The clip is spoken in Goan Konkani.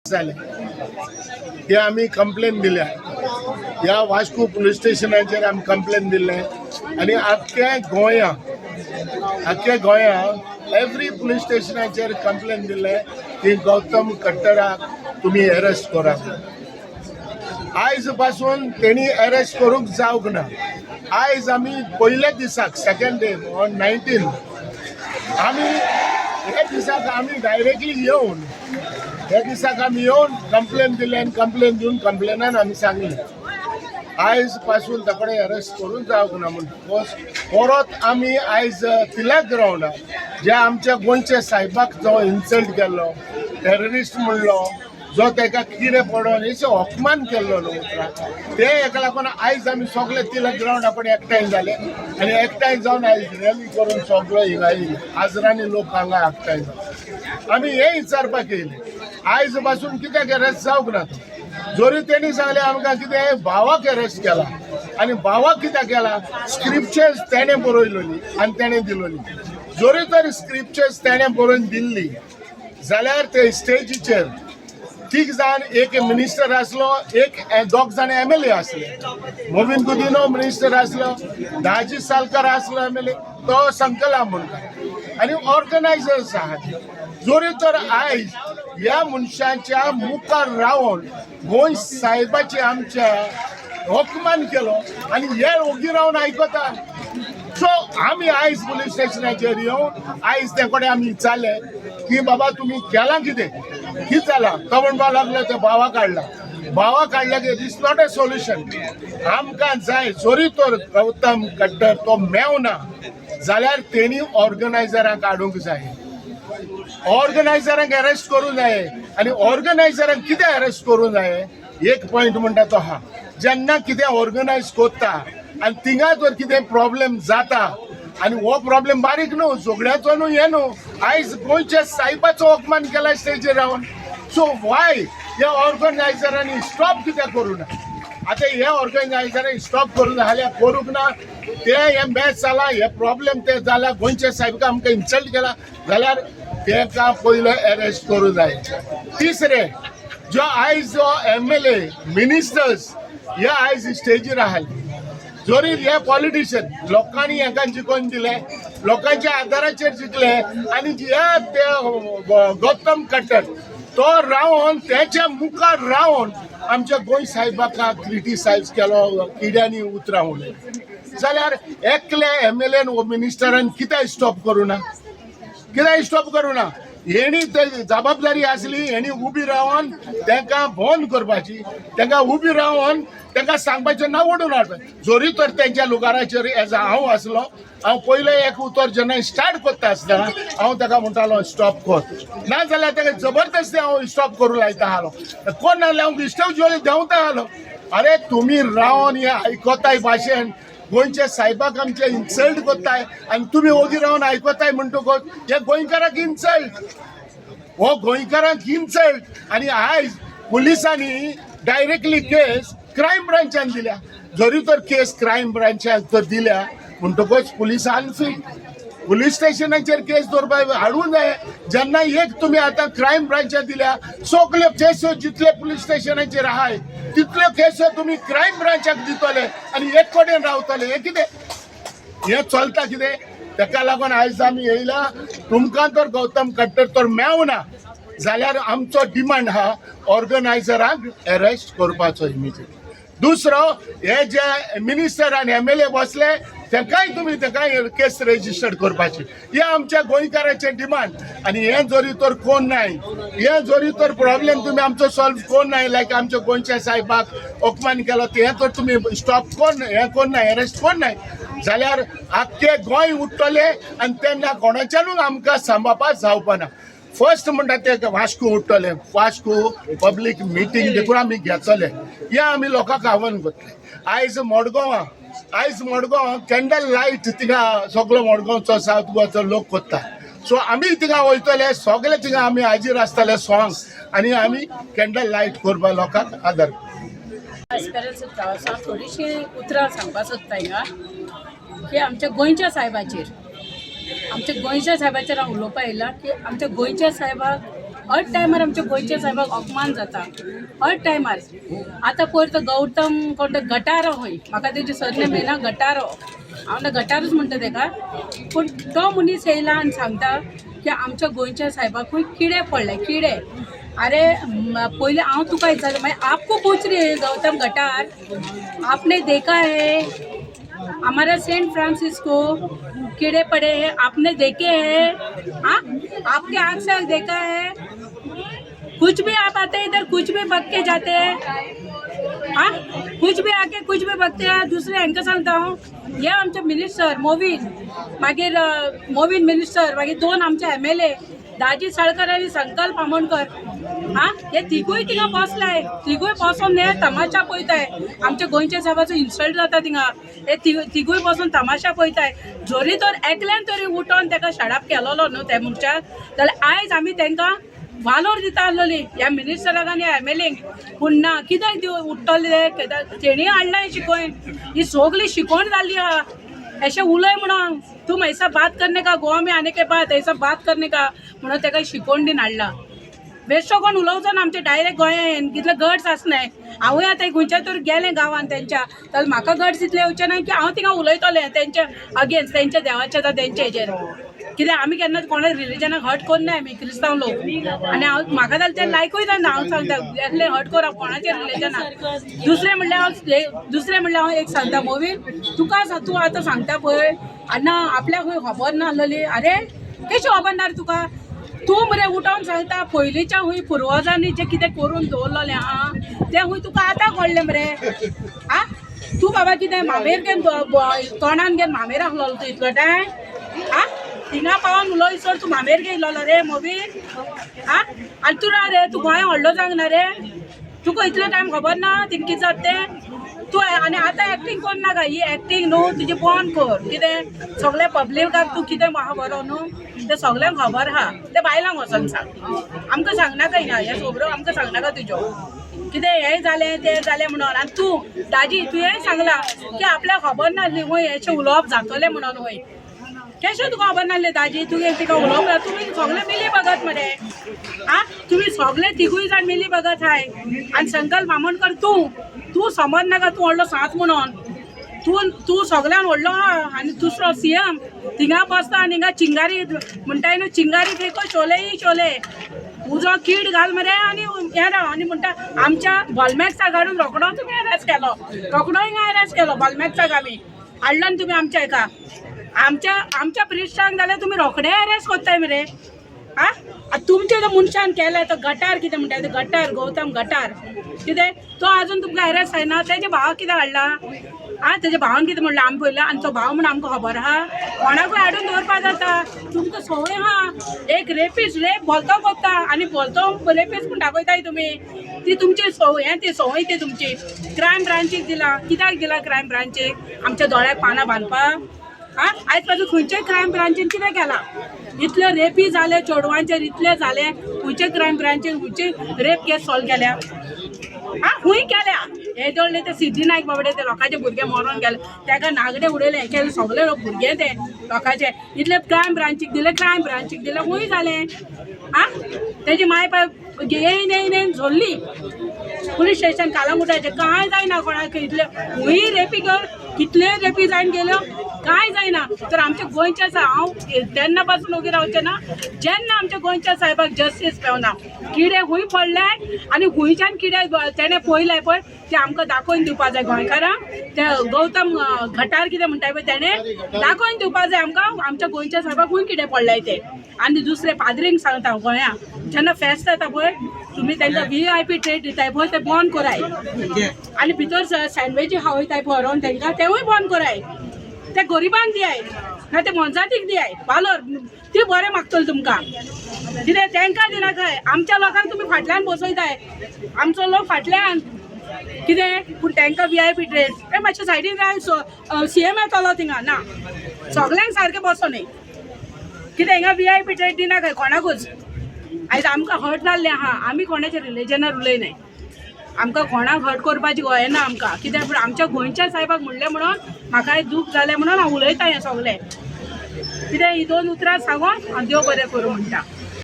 जाले हे आमी कंप्लेन दिल्या. ह्या वास्को पुलीस स्टेशनाचेर आमी कंप्लेन दिल्लें आनी आख्ख्या गोंया, आख्ख्या गोंया एवरी पुलीस स्टेशनाचेर कंप्लेन दिल्लें की गौतम खट्टराक तुमी अरेस्ट करात. आयज पासून तेणी अरेस्ट करूंक जावंक ना. आयज आमी पयल्या दिसाक, सेकंड डे ऑन 19, आमी हे दिसाक आमी डायरेक्टली येवन, हे दिसाक आमी येवन कंप्लेन दिले आनी कंप्लेन दिवन कंप्लेनान आमी सांगलें, आयज पासून ताकडे अरेस्ट करूंक जावंक ना. म्हणटकच परत आमी आयज तिलक ग्रावंडार, जे आमच्या गोंयच्या सायबाक जो इन्सल्ट केल्लो, टेररिस्ट म्हणलो, जो ताका किडे पडोन हेचो अपमान केल्लो न्हू उतरां, ते हेका लागून आयज आमी सगळे तिलक ग्रावंडा कडेन एकठांय जाले आनी एकठांय जावन आयज रॅली करून सगळो हिंगा येयले. हजारांनी लोक हांगा एकठांय जावन आमी हें विचारपाक येयले, आयज पासून कित्याक अरेस्ट जावंक ना तो? जरी तेणी सांगलें आमकां कितें, भावाक अरेस्ट केला. आनी भावाक कित्याक केला? स्क्रिप्चर्स तेणें बरयलोली आनी तेणें दिलोली. जरी तर स्क्रिप्चर्स तेणें बरोवन दिल्ली जाल्यार ते स्टेजीचेर तीग जाण, एक मिनिस्टर आसलो, एक दोग जाण एमएलए आसले. मोविन गुदिन्हो मिनिस्टर आसलो, दाजी सालकार आसलो एमएलए, तो संकल आमोणकर आनी ऑर्गनायझर्स आहात. जरी तर आयज ह्या मनशाच्या मुखार रावन गोंय साहेबाचे आमच्या अपमान केलो आनी हे ओगी रावन आयकता. सो आमी आयज पुलीस स्टेशनाचेर येवन आयज ते कडेन आमी विचारले की बाबा, तुमी केलां कितें, कितें जालां? तो म्हणपाक लागलो, ते भावा काडला. भावा काडला की it's not a solution. आमकां जाय, जरी तर गौतम खट्टर तो मेवना जाल्यार तेणी ऑर्गनायझरांक हाडूंक जाय, ऑर्गनायझरांक अरेस्ट करूं जाय. आनी ऑर्गनायझरांक कितें अरेस्ट करूं जाय? एक पॉयंट म्हणटा तो आहा, जेन्ना कितें ऑर्गनायज करता आनी थिंगा जर कितें प्रॉब्लेम जाता, आनी हो प्रॉब्लेम बारीक न्हू, झगड्याचो न्हू, हें न्हू, आयज गोंयच्या सायबाचो अपमान केला स्टेजीर रावन. सो वाय ह्या ऑर्गनायझरांनी स्टॉप कित्याक करूं ना? आतां हे ऑर्गनायझरांनी स्टॉप करूं जाल्यार करूंक ना. ते हे मॅच जाला, हे प्रॉब्लेम ते जाला, गोंयच्या साहेबाक आमकां इन्सल्ट केला जाल्यार तेका पयलो अरेस्ट करूं जाय. तिसरें, जो आयज जो एमएलए, मिनिस्टर्स हे आयज स्टेजीर आहाले, जरी हे पॉलिटिशियन लोकांनी हेका जिखोवन दिले, लोकांच्या आधाराचेर जिखले, आनी हे ते गौतम खट्टर तो रावन, तेच्या मुखार रावन आमच्या गोंय साहेबाक क्रिटिसायज केलो, किड्यांनी उतरां उलयली जाल्यार एकले एमएलएन वो मिनिस्टरान कित्याक स्टॉप करूं ना? कित्याक स्टॉप करूं ना? हेणी ते जबाबदारी आसली, हेणी उबी रावन तांकां बंद करपाची, तांकां उबी रावन तांकां सांगपाचें ना ओडून हाडपाचें. जरी तर तेंच्या लुगाराचेर एज हांव आसलो, हांव पयलें एक उतर जेन्ना स्टार्ट करता आसतना हांव ताका म्हणटालो, स्टॉप कर, ना जाल्यार ताका जबरदस्ती हांव स्टॉप करूं लायता आसलो. कोण ना जाल्यार हांव स्टेज देंवता आसलो. अरे, तुमी रावन हे आयकताय भाशेन गोंयच्या सायबाक आमचे इन्सल्ट करताय आनी तुमी ओगी रावन आयकताय म्हणटकच हे गोंयकारांक इन्सल्ट, हो गोंयकारांक इन्सल्ट. आनी आयज पुलिसांनी डायरेक्टली केस क्रायम ब्रांचान दिल्या. जरी तर केस क्रायम ब्रांचान तर दिल्या म्हणटकच पुलिसान फिट पुलीस स्टेशनाचेर केस दवरपाक हाडूंक जाय. जेन्ना एक तुमी आतां क्रायम ब्रांचान दिल्या, सगल्यो केसो जितले पुलीस स्टेशनाचेर आहाय तितल्यो केसो तुमी क्रायम ब्रांचाक दितले आनी एक कडेन रावतले. हें कितें, हें चलता कितें? ताका लागून आयज आमी येयला. तुमकां तर गौतम खट्टर तर मेवना जाल्यार आमचो डिमांड आहा, ऑर्गनायझरांक अरेस्ट करपाचो इमिजिएट. दुसरो, हे जे मिनिस्टर आनी एमएलए बसले, तेकाय तुमी तेकाय केस रेजिस्टर करपाची. हे आमच्या गोंयकाराचे डिमांड. आनी हें जरी तर कोण नाय, हें जरी तर प्रॉब्लेम तुमी आमचो सॉल्व कोण नाय, लायक आमच्या गोंयच्या साहेबाक अपमान केलो, तें तर तुमी स्टॉप कोण हें कोण नाय, अरेस्ट कोण नाय जाल्यार आख्खे गोंय उठ्ठले आनी तेन्ना कोणाच्यानूच आमकां सांबाळपा जावपाना. फर्स्ट म्हणटा ते वास्को उठ्ठले. वास्को पब्लीक मिटींग देखून आमी घेतले. हे आमी लोकांक आव्हान करतले. आयज मडगांवां, आयज मडगांव कॅन्डल लायट थिंगा सगलो मडगांवचो, सावथ गोवाचो लोक करता. सो आमी थिंगा वयतले, सगळे थिंगा आमी हाजीर आसतले सोंग आनी आमी कॅन्डल लायट करपाक लोकांक आदार. एस्पेरन्स हांव थोडीशीं उतरां सांगपाक सोदता हिंगा की आमच्या गोंयच्या साहेबाचेर, आमच्या गोंयच्या साहेबाचेर हांव उलोवपाक येयलां की आमच्या गोंयच्या साहेबाक अट टायमार आमच्या गोंयच्या साहेबाक अपमान जाता अट टायमार. आतां पयर तो गौतम कोण तो गटारो खंय, म्हाका तेजे सरनेम येना, गटारो, हांव ना गटारूच म्हणटा तेका. पूण तो मनीस येयला आनी सांगता की आमच्या गोंयच्या साहेबाक खंय किडे पडले, किडे. अरे पयलीं हांव तुका विचारलें, मागीर आपको पूछ रही गौतम गटार, आपने देखा है हमारा सेंट फ्रांसिस को कीड़े पड़े हैं, आपने देखे हैं? हाँ, आपके आँख से देखा है? कुछ भी आप आते हैं इधर, कुछ भी बक के जाते हैं. हाँ, कुछ भी आके कुछ भी बकते हैं. दुसरे हांकां सांगता हांव, हे आमचे मिनिस्टर मोवीन, मागीर मोवीन मिनिस्टर, मागीर दोन आमचे एमएलए दाजी साळकर आनी संकल्प आमोणकर. आं, हे तिगूय थिंगा बसलाय, तिगूय बसोन हे तमाशा पळयताय. आमच्या गोंयच्या साहेबाचो इन्सल्ट जाता थिंगा, हे तिगूय बसून तमाशा पळयताय. जरी तर एकल्यान तरी उठोन तेका शडाप केलोलो न्हू त्या मनशाक, जाल्यार आयज आमी तांकां वालोर दिता आसलोली ह्या मिनिस्टराक आनी एमएलएंक. पूण ना, कित्याक दिव उठ्ठले ते? तेणी हाडलां शिकोवन, ही सगळी शिकोवन जाल्ली आहा. अशें उलय म्हणून तूं ऐसा बात करने का, गोवा में आने के बाद ऐसा बात करने का म्हणून ताका शिकोवन बीन हाडला. बेश्टो कोण उलोवचो ना आमचे डायरेक्ट गोंयान, कितले गट्स आसनाय. हांवूय आतां खंयच्या तरी गेलें गांवान तेंच्या, जाल्यार म्हाका गट्स इतले येवचे ना की हांव थिंगा उलयतलें तेंच्या अगेन्स्ट, तेंच्या देवाच्या जावं तेंच्या हेजेर. कित्याक आमी केन्ना कोणा रिलिजनाक हर्ट करनाय, आमी क्रिस्तांव लोक. आनी हांव म्हाका जाल्यार तें लायकूय जायना. हांव सांगता असलें हर्ट करप कोणाच्या रिलिजनाक. दुसरें म्हणल्यार हांव एक सांगता मोवीन तुका, तूं आतां सांगता पळय आनी आपल्याक खंय खबर नासलेली. अरे कशी खबर ना रे तुका? तूं मरे उठोन सांगता पयलींच्या हुंय पुर्वजांनी जें कितें करून दवरलेलें आहा तें हुंय तुका आतां कळ्ळें मरे. आ तूं बाबा कितें मामेर घेवन तोंडान घेवन मामेर आहलोलो तूं इतलो टायम? आ थिंगा पावोन उलयसर तूं मामेर घेयलोलो रे मोबीन? आ आनी तूं ना रे, तूं गोंया व्हडलो जावंक ना रे? तुका इतलो टायम खबर ना थिंग कितें जाता तें? तूं आनी आतां एक्टींग कर नाका, ही एक्टींग न्हू तुजी बंद कर. कितें सगळ्या पब्लिकाक तूं कितें म्हाका बरो न्हू तें सगल्यांक खबर आहा. तें बायलांक वचोन सांग, आमकां सांगनाका. हिंगा हें खबरो आमकां सांगनाका तुज्यो, कितें हें जालें तें जालें म्हणून. आनी तूं दाजी, तुवें सांगलां की आपल्याक खबर नासली वय अशें उलोवप जातलें म्हणून. वय केशें तुका खबर नासलें दाजी? तुवें तिका उलोवप ना. तुमी सगळे मिली भगत मरे. आ तुमी सगळे तिगूय जाण मिली भगत हाय. आनी संकल्प आमोणकर तूं तूं समज नाका तूं व्हडलो सांत म्हणून. तूं तूं सगळ्यान व्हडलो आहा. आनी दुसरो सीएम थिंगा बसता आनी हिंगा चिंगारी म्हणटाय न्हू, चिंगारी फेको शोले ही शोले, उजो कीड घाल मरे. आनी हें राव आनी म्हणटा आमच्या बॉलमॅक्साक हाडून रोकडो तुमी अरेस्ट केलो, रोकडो हिंगा अरेस्ट केलो बॉलमॅक्साक आमी हाडलो न्हू तुमी आमच्या हेका, आमच्या आमच्या प्रिस्टांक जाल्यार तुमी रोखडे अरेस्ट कोत्ताय मरे. आ आतां तुमच्या तो मनशान केलें तो गटार कितें म्हणटा तो गटार, गौतम गटार कितें तो अजून तुमकां अरेस्ट जायना. तेजे भावाक कितें हाडला? आ तेजे भावान कितें म्हणलें आमी पयलें आनी तो भाव म्हण आमकां खबर आहा. कोणाकूय हाडून दवरपा जाता तुमकां संवय आहा. एक रेपीस रेप भलतो कोत्ता आनी भलतो रेपीस म्हूण दाखयताय तुमी. ती तुमची संवय, हें ती संवय ती तुमची. क्रायम ब्रांचीक दिला, कित्याक दिला क्रायम ब्रांचीक? आमच्या दोळ्याक पानां बांदपाक? आ आयज पासून खंयचे क्रायम ब्रांचीन कितें केलां? इतल्यो रेपी जाले चेडवांचेर, इतले जाले, खंयचे क्रायम ब्रांचीन खंयची रेप केस सॉल्व केल्या? आ खूंय केल्या? हे जोडले ते सिद्धी नायक बाबडे, ते लोकांचे भुरगे मरोन गेले, तेका नागडे उडयले, हें केलें, सगळे लोक भुरगे ते लोकांचे. इतले क्रायम ब्रांचीक दिले, क्रायम ब्रांचीक दिले, खूंय जालें? आ तेजी माय पाय येयन येयन येयन झोल्ली पुलीस स्टेशन कालांगुटाचें, कांय जायना कोणाक. इतले खूंय रेपी कर, कितले रेपी जायन गेल्यो, कांय जायना. तर आमच्या गोंयच्या हांव तेन्ना पासून ओगी रावचें ना जेन्ना आमच्या गोंयच्या साहेबाक जस्टीस मेवना. किडे खूंय पडले आनी खुंयच्यान किडे तेणें पळयले पळय ते आमकां दाखोवन दिवपा जाय गोंयकारांक. ते गौतम गटार कितें म्हणटा पळय तेणें दाखोवन दिवपा जाय आमकां आमच्या गोंयच्या साहेबाक खूंय कितें पडलें तें. आनी दुसरें पाद्रींक सांगता, गोंया जेन्ना फेस्त जाता पळय तुमी तांकां व्हीआयपी ट्रेट दिताय पळय ते बंद कराय. आनी भितर सँडविची खावयताय पळय व्हरोन तांकां तेवूय बंद कराय. ते गरिबांक दियाय ना ते मोनजातीक दियाय वालोर, ती बरें मागतली तुमकां. कितें तांकां दिनाकाय, आमच्या लोकांक तुमी फाटल्यान बसयताय, आमचो लोक फाटल्यान कितें, पूण तांकां व्हीआयपी ट्रेट. ते मातशें सायडीन राव, सीएम येतलो थिंगा ना सगल्यांक सारकें बसो न्ही. कितें हिंगा व्हीआयपी ट्रेट दिनाकाय कोणाकूच. आयज आमकां हर्ट जाल्लें आहा, आमी कोणाच्या रिलिजनार उलयनाय, आमकां कोणाक हर्ट करपाची ना आमकां कित्याक. पूण आमच्या गोंयच्या साहेबाक म्हणलें म्हणून म्हाका दूख जालें म्हणून हांव उलयतां हें सगळें. कितें ही दोन उतरां सांगून हांव देव बरें करूं म्हणटा.